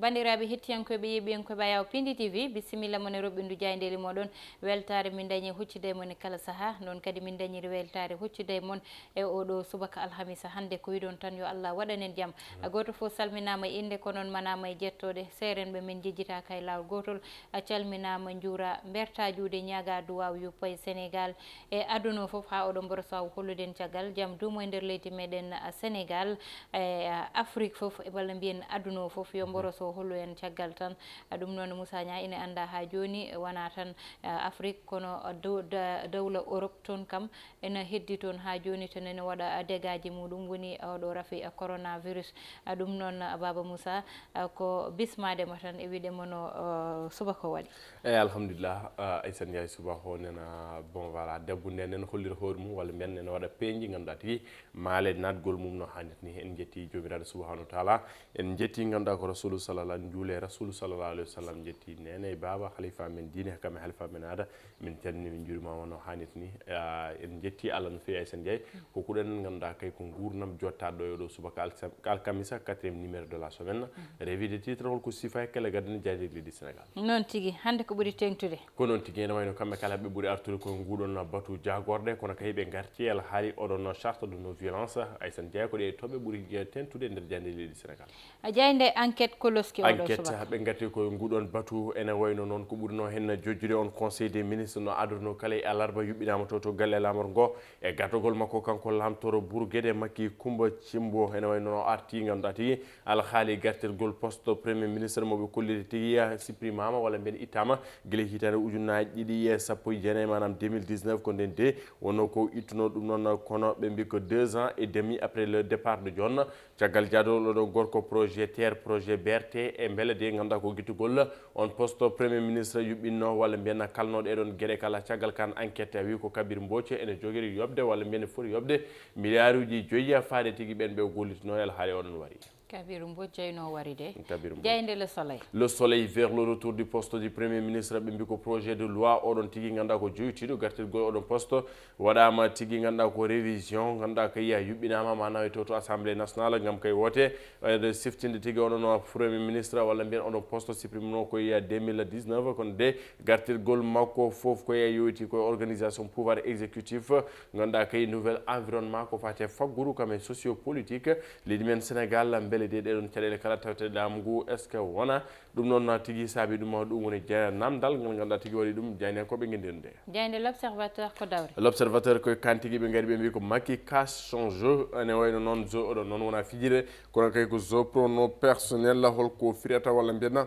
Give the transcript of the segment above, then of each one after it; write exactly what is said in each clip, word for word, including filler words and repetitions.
Banndiraaɓe hettiyankooɓe, yeeɓiyankooɓe Ayaw Pindi T V, bisimilla mon e roɓɓindu jaayndeeli mooɗon. Weltaare min dañi huccude e mon e kala sahaa, noon kadi min dañiri weltaare huccude e mon e oɗo subaka alhamisa hannde. Ko wiɗon tan, yo Allah waɗan en jam. Gooto fof salminaama e innde, ko noon manaama e jettooɗe. Seerenɓe men njejjitaaka e laawol gootol. A calminaama, njuura, mbertaa juuɗe, ñaagaa duwaaw yuppa e Senegaal e aduna o fof, haa oɗo mboroso o hollude en caggal jam duumo e nder leydi meɗen, a, Senegaal, e, a, Afrik fof, e walla mbiyen aduna o fof, yo mboroso o hollu en caggal tan. A, ɗum noon, Moussa Niang, ina anndaa haa jooni, wonaa tan, a, Afrik, kono, a, dow-, da-, dawla Europe toon kam ina heddi toon haa jooni, tan ene waɗa, a, dégâtji muɗum, woni, a, oɗo rafi, a, coronavirus. A, ɗum noon, a, Baaba Moussa, a, ko bismaade ma tan e wiɗe mono, a, subaka o waɗi. Eyi, alhamdulillah, a, Aissata Ndiaye, subaka o nena, bon, voilà, debbo nden nena hollira hoore mum, walla mbiyen nena waɗa peeñji, ngannduɗaa tigi maale naatgol mum no haanirta ni. En njetti Joomiraaɗo subhanahu wa taala, en njetti, ngannduɗaa, ko Rasulu sallallahu, en njuule Rasulu sallallahu alayhi wa sallam, njetti nene e baaba, halifa men diine, kamɓe halifa men aada, min calmini, min njuurima on no haanirta ni. A, en njetti Allah no feewi, Aissata Ndiaye, ko kuɗen ngannduɗaa kay ko nguurndam jottaɗo ɗo e oɗo subaka alsam-, alkamisa, quatrième numéro de la semaine. Revue de titre, holko sifa e kala gadani jaadeeli leydi Senegaal. Noon tigi, hannde ko ɓuri teeŋtude? Ko noon tigi, ene wayno kamɓe kala ɓe ɓuri artude ko nguɗon batu jaagorɗe, kono kay ɓe ngarti alhaali oɗon charte de non violence, Aissata Ndiaye, ko ɗe toɓɓe ɓuri teeŋtude e nder jaadeeli leydi Senegaal. A, jaaynde Enquête koloski oɗo Enquête, subaka. Ɓe ngarti ko nguɗon batu, ene wayno noon ko ɓurno hen jojjude on Conseil des ministres no adorno kala e alarba yuɓɓinaama to, to galle laamor ngo. E gatagol makko kanko laamtoro Bourguédé, Makki Kumba Cimbo, ene wayno no arti ngannduɗaa tigi alhaali gartirgol poste Premier ministre mo ɓe kolliri tigi ya supprimama walla mbiyen ittama gila hitaande ujunnaaji ɗiɗi e sappo e jeenayi, maanaam deux mille dix-neuf, ko nden de wonno ko ittuno ɗum noon, kono ɓe mbi ko deux ans et demi après le départ de John. Caggal jadol oɗo gorko projet terre, projet B R T, e mbele de ngannduɗaa ko gittugol on poste Premier ministre yuɓɓinno walla mbiyen kalnoɗo e ɗon geɗe kala. Caggal kan Enquête wi ko Kabir Mbodj ene jogori yoɓde walla mbiyen foti yoɓde miliyaaruuji joyi faade tigi ɓen ɓe gollitino e alhaali oɗon wari. Kabir Mbodj jeyno wari de. Kabir Mbodj. Jaaynde Le Soleil. Le Soleil vers le retour du poste du Premier ministre, ɓe mbi ko projet de loi oɗon tigi ngannduɗaa ko joytiiɗo gartirgol oɗon poste. Waɗaama tigi, ngannduɗaa ko révision, ngannduɗaa ko yiya yuɓɓinaama, maanaam e to, to Assemblée nationale, ngam kay woote, e, siftinde tigi onon o Premier ministre, walla mbiyen oɗon poste supprimé no ko yiya deux mille dix-neuf, kono de gartirgol makko fof ko yiya yoyti ko organisation pouvoir exécutif, ngannduɗaa kay nouvel environnement ko fate fagguru kam e sociopolitique leydi men Sénégal, mbele de ɗeɗon caɗeele kala tawte laamu ngu, est-ce que wona Ɗum noon na tigi saabi ɗum, ɗum woni je-, namdal ngal ngannduɗaa tigi waɗi ɗum jaayndiyankooɓe ngenndi nde. Jaaynde L'Observateur ko dawri. L'Observateur koye kan tigi ɓe ngari ɓe mbi ko Macky casse son jeu, ene wayno noon jeu oɗon noon wona fijirde, kono kay ko jeu prono personnel, holko firata walla mbiyen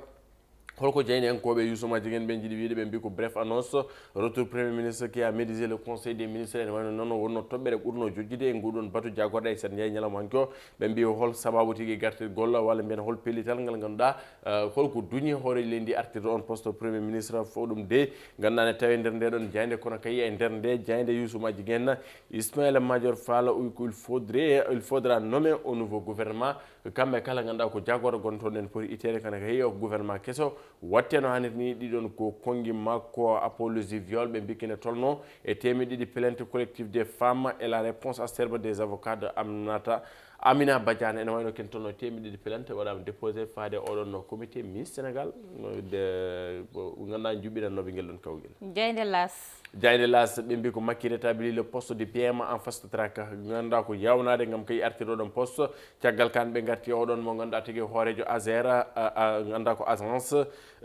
holko jaayndiyankooɓe Youssouma Jiguen ɓe njiɗi wiide, ɓe mbi ko bref annonce, retour Premier ministre qui a médusé le Conseil des ministres, ene wayno noon wonno toɓɓere ɓurno jojjude e nguɗon batu jagorɗe e Aissata Ndiaye ñalawma hanki o, ɓe mbi hol sababu tigi gartirgol walla mbiyen hol pellital ngal ngannduɗaa Eh, holko duñi hooreejo leydi ndi artirde on poste Premier ministre? Fof ɗum de, ngannduɗaa ne tawi nder nde ɗon jaaynde, kono kay e nder nde jaaynde Youssouma Jiguen, Ismaïla Madior Fall, uy ko il faudrait, il faudra nommer au nouveau gouvernement. Kamɓe kala ngannduɗaa ko jagorɗe gontoɗen poti itteede, kono kay o gouvernement keso watte no haanirta ni. Ɗiɗon ko konngi makko apologie viol ɓe mbi kine tolno e teemeɗɗe ɗiɗi plainte collective des femmes et la réponse acerbe des avocats de Aminata Amina Badiane. Ene wayno ken toon no teemeɗɗe ɗiɗi plainte waɗaama déposé faade oɗon no comité Miss Sénégal, no de, bo, ngannduɗaa juɓɓinannooɓe ngel ɗon kawgel. Jaaynde L'As. Jaaynde L'As, ɓe mbi ko Macky rétablit le poste du P M en fast track. Ngannduɗaa ko yawnaade ngam kay artirde oɗon poste. Caggal kan ɓe ngarti oɗon mo ngannduɗaa tigi hooreejo Azer, a, a, ngannduɗaa ko agence,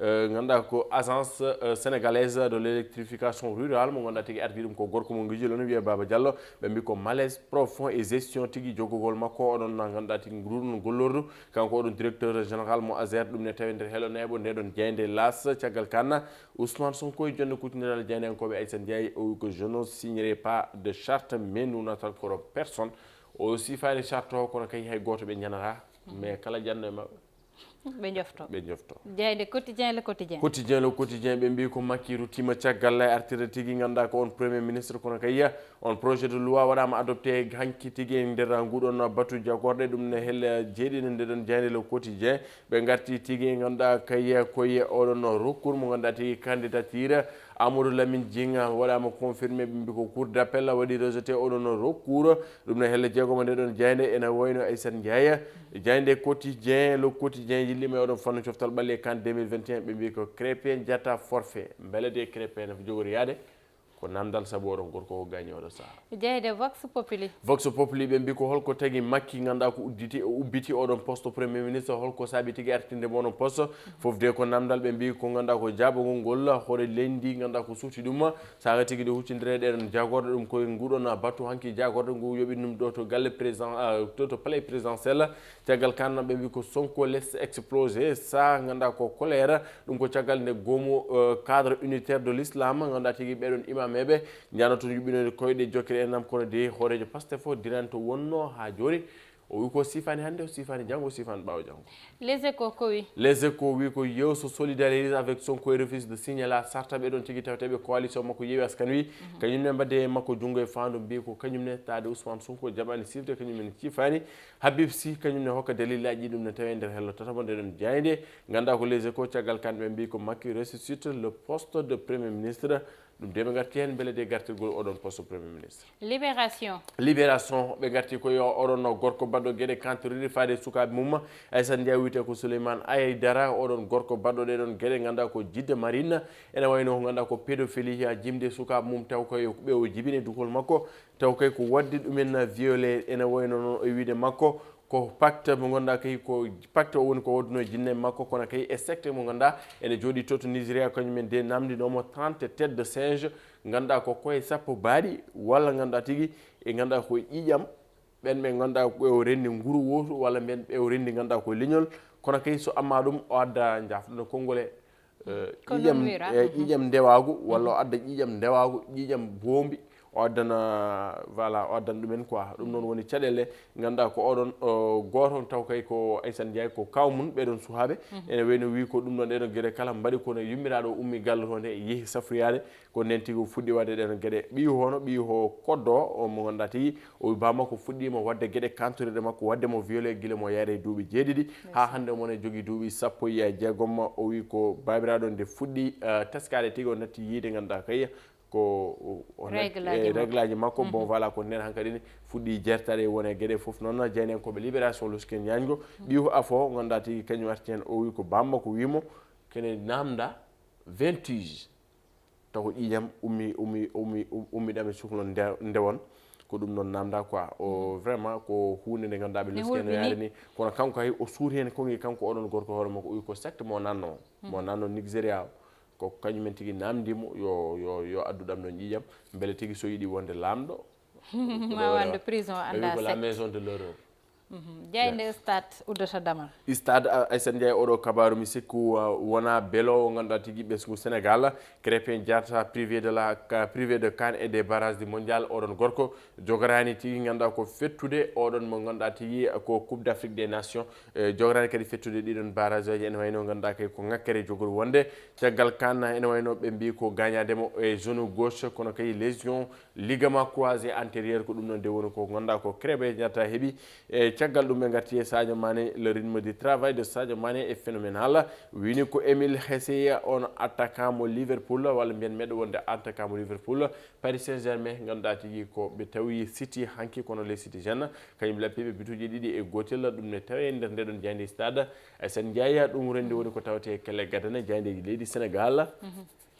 eh, ngannduɗaa ko agence, eh, sénégalaise de l'électrification rurale, mo ngannduɗaa tigi ardi ɗum ko gorko mo Ngijilo no wiyee Baba Diallo. Ɓe mbi ko malaise profond et gestion tigi jogogol makko oɗon na ngannduɗaa tigi nguurɗon gollordu. Kanko oɗon directeur général mo Azer, ɗum ne tawi nder helo neeɓo nde ɗon jaaynde L'As. Caggal kan Ousmane Sonko e jonde kuccindiral jaayndiyankooɓe Aissata Ndiaye, o wi ko je ne signerai pas de charte, mais nous n'attaquerons personne. O sifaani charte o, kono kay hay gooto ɓe ñanata, mais kala janno e maɓɓe. Ɓe njofto. Ɓe njofto. Jaaynde Quotidien, Le Quotidien. Quotidien, Le Quotidien, ɓe mbi ko Macky ruttiima caggal lay artirde tigi, ngannduɗaa ko on Premier ministre, kono kay on projet de loi waɗaama adopté hanki tigi e nder nguɗon batu jagorɗe, ɗum ne helle jeeɗiɗi nde ɗon jaaynde Le Quotidien. Ɓe ngarti tigi, ngannduɗaa kay koye oɗon recours mo ngannduɗaa tigi candidature Amadou Lamine Djinga waɗaama confirmé, ɓe mbi ko cour d'appel waɗi rejeté oɗon recours. Ɗum no helle jeegoma nde ɗon jaaynde ena wayno Aissata Ndiaye. Jaaynde quotidien, le quotidien yillima e oɗon fannu coftal ɓalli e kan deux mille vingt et un, ɓe mbi ko Krépin Diatta forfait. Mbele de Krépin no jogori yaade? Ko namdal sabu oɗon gorko o gaañi oɗo saha. Jeyde Vox Populi. Vox Populi ɓe mbi ko holko tagi Makki ngannduɗaa ko udditi, o ubbiti oɗon poste premier ministre, holko saabi tigi artinde mo oɗon poste? Fof de ko namdal ɓe mbi ko ngannduɗaa ko jaabagol ngol hoore leydi ngannduɗaa ko suuti ɗum. Saha tigi nde huccindire ɗen jagorɗe ɗum koye nguɗon batu hanki jagorɗe ngu yoɓi ɗum ɗo to galle président, ah, to, to palais présidentiel. Caggal kan ɓe mbi ko Sonko laisse exploser sa ngannduɗaa ko colère. Ɗum ko caggal nde goomu, eh, cadre unitaire de l'islam, ngannduɗaa tigi ɓeɗon imameɓe njano toon yuɓɓinoyde koyɗe jokkere enɗam kono de hoorejo Pastef o diranto wonno haa jooni. O wi ko sifani hannde, o sifani janngo, o sifani ɓaawo janngo. Les Échos ko wi? Les Échos wi ko yeeso solidarité avec Sonko et refuse de signer la charte. Ɓeɗon tigi tawteɓe coalition makko Yewwi Askan Wi. Kañum ne mbadde e makko junngo e faandu mbi ko kañum ne taade Ousmane Sonko jaɓani sifde, kañum ne ciifani. Habib Sy kañum ne hokka dalilaji ɗum ne tawe nder hello tataɓo nde ɗon jaaynde. Ngannduɗaa ko Les Échos, caggal kan ɓe mbi ko Macky ressuscite le poste de premier ministre. Ɗum de ɓe ngarti heen mbele de gartirgol oɗon poste premier ministre. Libération. Libération, ɓe ngarti ko yo oɗon gorko baɗɗo geɗe kantoriri faade e sukaaɓe mum. Aissata Ndiaye wiyetee ko Souleymane Aydara, oɗon gorko baɗɗo ɗe ɗon geɗe ngannduɗaa ko Jidda Marine. Ene wayno ko ngannduɗaa ko pédophilie, haa jimde sukaaɓe mum taw ko e ɓe o jibini e dukol makko. Taw kay ko waɗde ɗumen violé, ene wayno noon e wiyde makko ko pacte mo ngannduɗaa kay ko pacte o woni ko waɗduno e jinne makko, kono kay e secte mo ngannduɗaa ene jooɗi to, to Nigeria, kañum en de namndinomo trente têtes de singe, ngannduɗaa ko koye sappo baaɗi, walla ngannduɗaa tigi e ngannduɗaa ko e ƴiiƴam, ɓen ɓe ngannduɗaa ɓe o renndi nguru wootu, walla mbiyen ɓe o renndi ngannduɗaa ko leñol, kono kay so amma ɗum o adda njaafɗuno konngol e Eh, ko ƴiiƴam, noon wiyra. Eh, ƴiiƴam ndewaagu, walla o adda ƴiiƴam ndewaagu, ƴiiƴam boombi, o addana, voilà, o addana ɗumen quoi. Ɗum noon woni caɗeele, ngannduɗaa ko oɗon, o, gooto on taw kay ko Aissata Ndiaye, ko kaaw mum, ɓeɗon suhaaɓe. Ene wayno wi ko ɗum ɗon ɗeɗon geɗe kala mbaɗi kono yummiraaɗo o ummi galle to nde yehi safroyaade, ko nden tigi o fuɗɗi waɗde ɗeɗon geɗe. Ɓiyu hono, ɓiyu ho koddo o mo ngannduɗaa tigi, o wi baa makko fuɗɗiima waɗde geɗe kantoriɗe makko, waɗde mo violé gila mo yahre e duuɓi jeeɗiɗi, haa hannde omo ne jogii duuɓi sappo e jeegom. O wi ko baabiraaɗo nde fuɗɗi, eh, teskaade tigi, o natti yiide ngannduɗaa kay ko o natti, règle aji eh, makko. Règle aji makko. Bon, voilà, ko nden hankadi ne fuɗɗi jertaade won e geɗe fof noon. Jeynenkooɓe Libération lusiken ñaañgo. Ɓiyu afo ngannduɗaa tigi kañum arti heen, o wi ko baa makko wi mo kene namda vingt tige. Taw ko ƴiiƴam ummi, ummi, ummi, um-, ummi ɗam e cukalel nde-, ndewon. Ko ɗum noon namda quoi. O vraiment ko huunde nde ngannduɗaa ɓe luskeno yaade ni. Kono kanko hay o suuri heen kongi, kanko oɗon gorko hoore makko, o wi ko secte mo nanno. Mo nanno Nigeria o. Ko kañum en tigi namdi mo yo, yo, yo addu ɗam ɗon ƴiiƴam. Mbele tigi so yiɗi wonde laamɗo. Ma wonde prison, ɓe wi anda ko la secte. Maison de l'horreur. Mhm. Jaaynde Stade uddata damal. Stade, a-, Aissata Ndiaye, oɗo kabaaru mi sikku, a, wona belo o ngannduɗaa tigi ɓesngu Sénégal. Krépin Diatta, privé de la, ka-, privé de CAN et des barrages du mondial, oɗon gorko jogoraani tigi ngannduɗaa ko fettude oɗon mo ngannduɗaa tigi ko Coupe d'Afrique des Nations. E, jogoraani kadi fettude ɗiɗon barrage aji, ene wayno ngannduɗaa kay ko ŋakkere jogori wonde. Caggal CAN ene wayno ɓe mbi ko gaañaade mo e genou gauche, kono kay lésion ligament croisé antérieur, ko ɗum noon de woni ko ngannduɗaa ko Krépin Diatta heɓi. E caggal ɗum ɓe ngarti e Sadio Mané, le rythme du travail de Sadio Mané est phénoménal. Wini ko Emile Heskey, on attaquant mo Liverpool, walla mbiyen meɗo wonde attaquant mo Liverpool. Paris Saint-Germain, ngannduɗaa tigi ko ɓe tawi City hanki, kono les Citizens, kañum lappiiɓe bituuji ɗiɗi e gootel, ɗum ne tawe nder nde ɗon jaaynde Stade. E sen njeeya ɗum renndi woni ko tawetee kelle gadane jaayndeeji leydi Sénégal.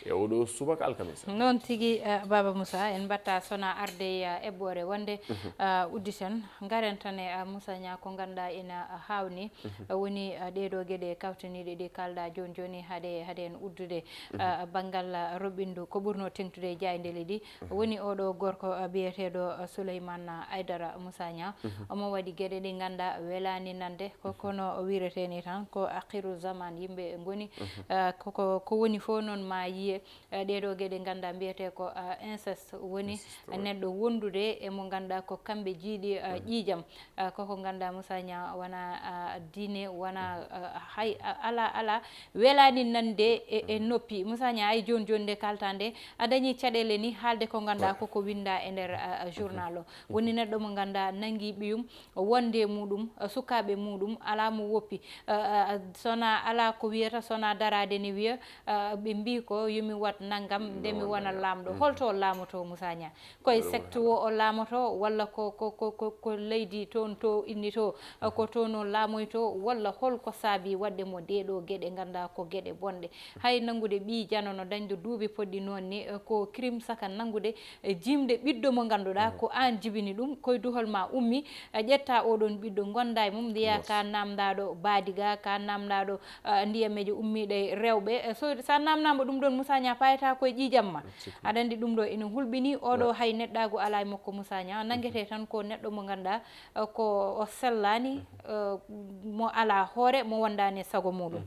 E oɗo subaka alkamisa. Noon tigi, eh, Baba Moussa, en mbatta sona arde, eh, eɓɓoore wonde, eh, udditen. Ngaren tan e, eh, Moussa Niang ko ngannduɗaa ina, eh, haawni. Eh, woni, eh, ɗee ɗoo geɗe kawtaniiɗe ɗi kaalɗaa jooni jooni hade, hade en uddude, eh, banngal, eh, roɓɓindu ko ɓurno teŋtude e jaayndeeji ɗi. Woni oɗo gorko, eh, biyeteeɗo, eh, Souleymane Aidara Moussa Niang. Omo waɗi geɗe ɗi ngannduɗaa welaani nande. Ko kono o wiretee ni tan, ko akhiru zaman yimɓe ngoni. Eh, ko, ko, ko woni fof noon ma yiye, eh, ɗee ɗoo geɗe ngannduɗaa mbiyetee ko, eh, inceste woni neɗɗo wondude e mo ngannduɗaa ko kamɓe jiiɗi, eh, ƴiiƴam. Eh, koko ngannduɗaa Moussa Niang wona, eh, diine, wona, eh, hay, a-, ala, ala welaani nande e, e noppi. Moussa Niang, ay jooni jooni nde kalta nde, a dañi caɗeele ni haalde ko ngannduɗaa koko winnda e nder, eh, journal o. Woni neɗɗo mo ngannduɗaa nangi ɓiyum, wonde e muɗum, eh, sukaaɓe muɗum, alaa mo woppi. Eh, eh, sona alaa ko wiyata, sona daraade ne wiya, eh, ɓe mbi ko mi wat nangam nde mi wona laamɗo. Holto o laamoto, Moussa Niang? Koye secte o o laamoto, walla ko, ko, ko, ko, ko leydi toon to inni to, ko toon o laamoyto, walla hol ko saabi waɗde mo ɗee ɗoo geɗe, nganndaa ko geɗe bonɗe? Hay nanngude ɓii jano no dañde duuɓi poɗɗi noon ni, eh, ko crime saka nanngude, eh, jiimde ɓiɗɗo mo ngannduɗaa ko aan jibini ɗum, koye duhol ma ummi, eh, ƴetta oɗon ɓiɗɗo, ngonda e mum, mbiya ka namdaɗo baadiga, ka namdaɗo, eh, ndiyameeje ummiiɗe e rewɓe. Eh, so, sa namnama ɗum ɗon, Moussa Niang, payata koye ƴiiƴam ma. Aɗa anndi ɗum ɗo ina hulɓini, oɗo hay neɗɗaagu alaa e makko, Moussa Niang, nanngete tan ko neɗɗo mo ngannduɗaa, eh, ko o sellaani, eh, mo alaa hoore, mo wondaani e sago muɗum.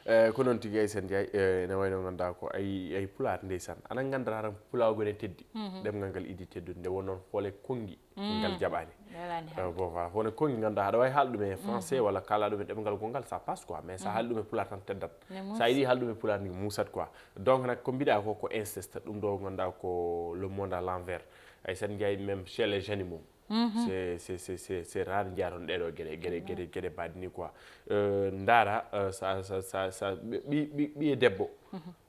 Eh, ko noon tigi, Aissata Ndiaye, eh, ene wayno ngannduɗaa ko ay, ay pulaar, ndeysaan. Aɗa ngannda tan pulaagu ne teddi. Ɗemngal ngal idi teddude. Nde won noon hoole konngi ngal jaɓaani. Welaani. Eh, bon, voilà, hoole konngi ngannduɗaa aɗa waawi haalde ɗum e français walla kaala ɗum e ɗemngal gonngal, ça passe quoi. Mais sa haali ɗum e pulaar tan teddat. Sa yiɗi haalde ɗum e pulaar ni muusat quoi. Donc nag ko mbiɗa ko, ko inceste, ɗum ɗo ngannduɗaa ko le monde à l'envers. Aissata Ndiaye, même chez les animaux. C'est, c'est, c'est, c'est, c'est rare njiyaton ɗeɗo geɗe, geɗe, geɗe, geɗe mbaɗi ni quoi. Euh, ndaara, euh, sa, sa, sa, sa, ɓi, ɓi, ɓi, ɓiye debbo,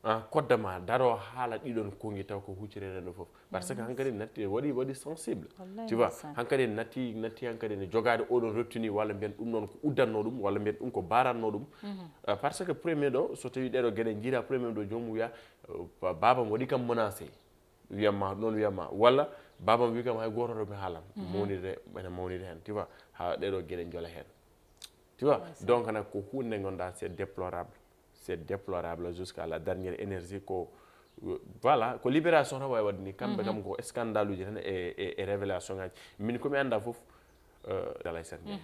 ah, kodda ma, daro haala ɗiɗon konngi taw ko huccirede ɗo fof. Parce que hankadi natti, waɗi, waɗi sensible. Wallahi, tu vois, ndeysaan. Hankadi natti, natti hankadi ne jogaade oɗon rettini, walla mbiyen ɗum noon ko uddanno ɗum, walla mbiyen ɗum ko baranno ɗum. Euh, parce que premier ɗo, so tawi ɗeɗo geɗe njiira, premier ɗo joomum wiya, euh, ba-, baaba mo waɗi kam menacé. Wiyatma, noon wiyatma. Walla baabam wi kam hay gooto to mi haalan. Mawnirde, ene mawniri heen, tu vois, haa ɗeɗo geɗe njola heen. Tu vois, donc nag ko huunde nde ngannduɗaa c'est déplorable. C'est déplorable jusqu'à la dernière énergie. Ko, voilà, ko libération tan waawi waɗde ni. Kamɓe kam ko scandale uji tan e, e, e révélation ngaji. Min ko mi annda fof, eh, Aissata Ndiaye.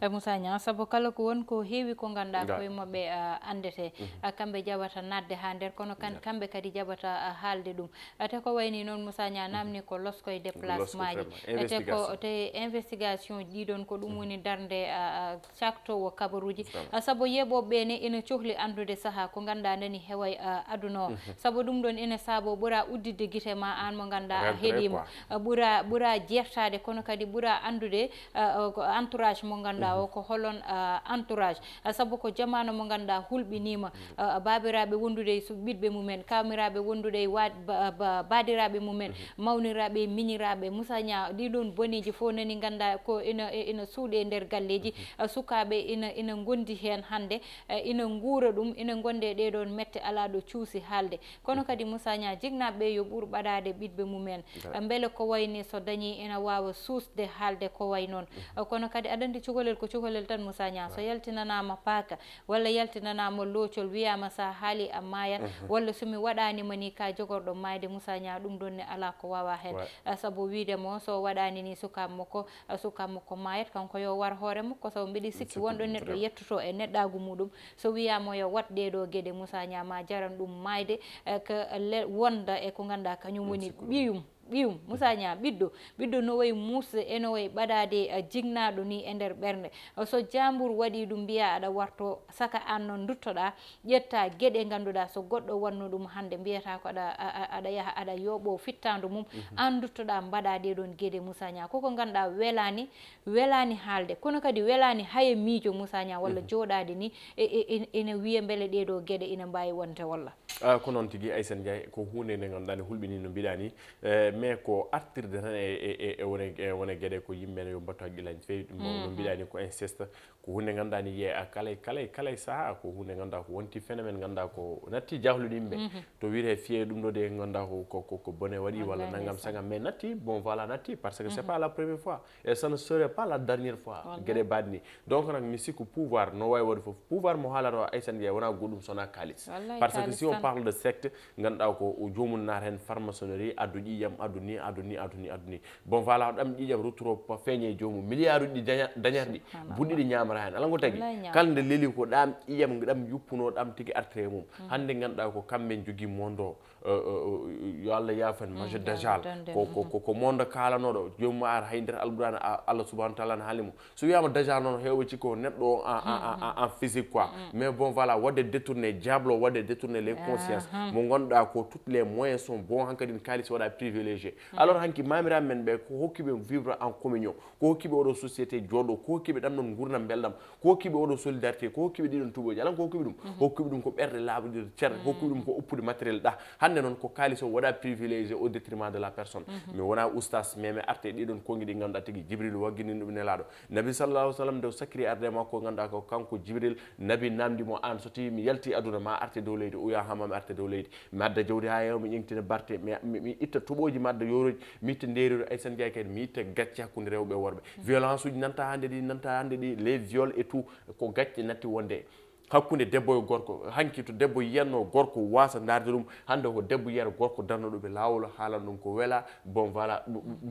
Eh, Moussa Niang, sabu kala ko won ko heewi ko ngannduɗaa koye maɓɓe, eh, anndete. Eh, kamɓe jawata naatde haa nder, kono kan-, kamɓe kadi jawata, eh, haalde ɗum. Eh, te ko wayni noon, Moussa Niang, namni ko losko e déplacement ji. Vraiment. Eh, te ko, te investigation ɗiɗon ko ɗum woni darnde, eh, eh, caktowo kabaruuji. Vraiment. Eh, sabu yeeɓooɓe ɓe ne ina cohli anndude sahaa ko ngannduɗaa nani heway, eh, aduna o. Sabu ɗum ɗon ina saabo ɓura udditde gite ma aan mo ngannduɗaa a heɗiima. Eh, ɓura, ɓura jeertaade, kono kadi ɓura anndude, eh, eh, ko entourage mo ngannduɗaa o, ko holon, eh, entourage. Eh, sabu ko jamaanu mo ngannduɗaa hulɓiniima. Eh, baabiraaɓe wondude e su-, ɓiɗɓe mumen, kaamiraaɓe wondude e wa-, ba-, ba-, baadiraaɓe mumen, mawniraaɓe e miñiraaɓe. Moussa Niang, ɗii ɗoon boneeji fof nani ngannduɗaa ko ina, e-, ina suuɗe e nder galleeji. Eh, sukaaɓe ina, ina ngondi heen hannde. Eh, ina nguura ɗum, ina ngonde e ɗee ɗoon mette alaa ɗo cuusi haalde. Kono kadi Moussa Niang, jinnaaɓe ɓe yo ɓur ɓadaade ɓiɗɓe mumen. Mbele ko wayni so dañi ina waawa suusde haalde ko way noon. Eh, kono kadi aɗa anndi cukalel ko cukalel tan, Moussa Niang. So yaltinanaama paaka walla yaltinanaama loocol, wiyaama sa haali a maayat, walla so mi waɗaani ma ni ka jogorɗo maayde, Moussa Niang, ɗum ɗoon ne alaa ko waawa heen. Eh, sabu wiide mo so waɗaani ni sukaaɓe makko, eh, sukaaɓe makko maayat, kanko yo war hoore makko, sabu mbiɗi sikki wonɗo neɗɗo yettoto e neɗɗaagu muɗum. So wiyaama yo waɗ ɗee ɗoo geɗe, Moussa Niang, ma jaran ɗum maayde, eh, ko le-, wonda e ko ngannduɗaa kañum woni ɓiyum, ɓiyum, Moussa Niang, ɓiɗɗo, ɓiɗɗo no wayi muusde e no wayi ɓadaade, eh, jinnaaɗo ni e nder ɓernde. Eh, so jaambur waɗi ɗum, mbiya aɗa warto, saka aan noon nduttoɗaa, ƴetta geɗe ngannduɗaa so goɗɗo waɗno ɗum hannde, mbiyata ko aɗa, a, a, aɗa yaha aɗa yooɓoo fittaandu mum, aan nduttoɗaa mbaɗa ɗee ɗoon geɗe, Moussa Niang. Koko ngannduɗaa welaani, welaani haalde, kono kadi welaani haye miijo, Moussa Niang, walla jooɗaade ni, e, e, e, ene wiya mbele ɗee ɗoo geɗe ina mbaawi wonde walla? Ah, ko noon tigi, Aissata Ndiaye, ko huunde nde ngannduɗaa ne hulɓinii no mbiɗaa ni, eh, mais ko artirde tan e, e, e, e wone, e wone geɗe ko yimɓe ne yo mbattu haqqillaaji no feewi, ɗum no mbiɗaa ni ko inceste, ko huunde ngannduɗaa ni yiyee a kala, kala, kala sahaa, ko huunde ngannduɗaa ko wonti phénomène ngannduɗaa ko natti jahlude yimɓe. To wiyetee fiyee ɗum ɗo de ngannduɗaa ko, ko, ko, ko bone waɗi walla nangam sangam, mais natti, bon voilà, natti, parce que c'est pas la première fois. Et ça ne serait pas la dernière fois. Wallahi. Geɗe mbaɗi ni. Donc nag mi sikku pouvoir no wawi waɗi fof. Pouvoir mo haalata o Aissata Ndiaye wona goɗɗum sona kaalis. Wallahi. Parce que si on parle de secte, ngannduɗaa ko o joomum naata heen franc-maçonnerie, addu ƴiiƴam, addu ni, addu ni, addu ni, addu ni. Bon voilà, ɗam ƴiiƴam rutoro pa-, feeñe e joomum. Milliard uji ɗi daña-, dañata ɗi. Subhanallah. Buɗɗi ɗi ñaamata heen. Alaa ngo tagi. Wallahi ñaamata. Kala nde leeli ko ɗam ƴiiƴam, ɗam yuppuno, ɗam tigi arte e mum. Hannde ngannduɗaa ko kamɓe njogii mondo. Eh, eh, eh, yo Allah yaafan, Major Dajal. Ko, ko, ko, ko mondo kaalanooɗo, joomum ar hay nder Alquraan, a-, Allah subhanahu wa taala ne haali mo. So wiyaama Dajal noon, heewɓe cikko neɗɗo o, en, en, en, en physique quoi. Mais bon, voilà, waɗde détourner, diable o waɗde détourner les consciences. Mo ngannduɗaa ko toutes les moyens sont bons, hankadi kaalis waɗa privilégié. Alors hanki mamiraaɓe men ɓe, ko hokki ɓe vivre en communion, ko hokki ɓe oɗo société jooɗo, ko hokki ɓe ɗam ɗon ngurnam belɗam, ko hokki ɓe oɗo solidarité, ko hokki ɓe ɗiɗon tuɓoji, alan ko hokki ɓe ɗum? Hokki ɓe ɗum ko ɓerɗe laaɓuɗe, cer, hokki ɓe ɗum ko oppude matériel ɗa. Hannde noon ko kaalis o waɗa privilégié au détriment de la personne. Mi wona oustas, mais mi arte ɗiɗon kongi ɗi ngannduɗaa tigi Jibril waggini ɗum Nelaaɗo. Nabi sallallahu alaihi wasallam nde o sakkiri arde makko, ngannduɗaa ko kanko Jibril, Nabi namdi mo, an so tawi mi yalti aduna ma arte dow leydi, uya hama mi arte dow leydi. Mi adda jawdi ha heewa, mi ƴeŋtina barte, mi, mi, mi itta toɓoji mi adda yoroji, mi itta ndeerori, ay sen jeeyi kadi mi itta gacce hakkunde rewɓe e worɓe. Violence uji nanta hande ɗi, nanta hande ɗi, les viols et tout, ko gacce natti wonde hakkunde debbo e gorko. Hanki to debbo yiyanno gorko wasa ndarde ɗum, hande ko debbo yiyata gorko darno ɗum e lawol, haalan ɗum ko wela, bon voilà,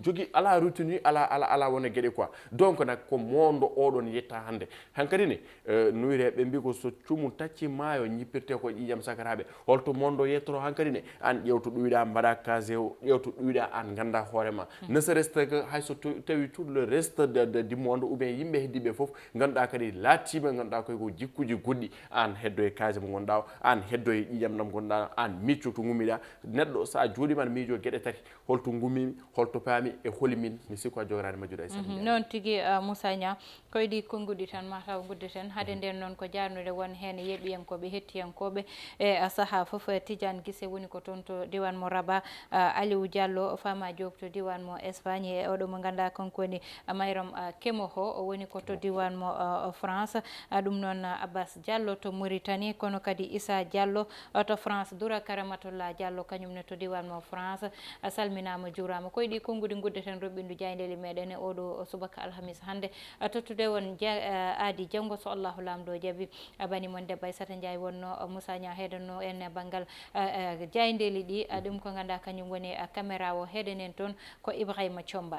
jogi ala retenue, ala, ala, ala wona gueɗe quoi. Donc nak ko mondo oɗon yetta hande. Hankadi ne, eh, nuyre ɓe mbi ko so cumu tacci maayo ñippirte ko ƴiƴam sakaraɓe. Holto mondo yettoro hankadi ne? An ƴewto ɗuyɗa mbaɗa casier o, ƴewto ɗuyɗa an ganda hoore ma. Ne serait-ce que hay so to-, tawi tout le reste de, de, du monde ou bien yimɓe heddiɓe fof ganduɗa kadi laatima ganduɗa koye ko jikkuji goɗɗi, an heddo e casier mo gonɗa o, an heddo e ƴiƴam ɗam gonɗa, an micco to gummiɗa. Neɗɗo sa jooɗima aɗa miijo gueɗe tati, holto gummimi, holto paami e holi min, mi sikko a jogorani majjuɗo e saɗa. Noon tigi, uh, Moussa Niang. Ko e ɗi konnguɗi tan mataw nguddeten. Hade nden noon ko jaarnude won heen yeeɓiyankooɓe, hettiyankooɓe e, a, sahaa fof. E, Tidiane Guissé woni ko toon to diiwaan mo Rabat. A, Aliou Diallo, Fama Diop to diiwaan mo Espagne. E oɗo mo ngannduɗaa kanko woni, a, Mayram, a, Kemoho, o woni ko to diiwaan mo, a, France. A, ɗum noon, a, Abbas Diallo to Mauritanie, kono kadi Issa Diallo, a, to France. Doura Karamatullah Diallo, kañum ne to diiwaan mo France. A salminaama, juuraama. Ko e ɗi konnguɗi nguddeten roɓɓindu jaayndeeli meɗen e oɗo subaka alhamis hannde. A tottude on ja-, a, aadi janngo so Allahu Laamɗo jaɓi. A bani mon debbo Aissata Ndiaye wonno, a, Moussa Niang heedanno en e banngal, a, a, jaayndeeli ɗi. A, ɗum ko ngannduɗaa kañum woni, a, caméra o heedanen toon ko Ibrahima Thiombane.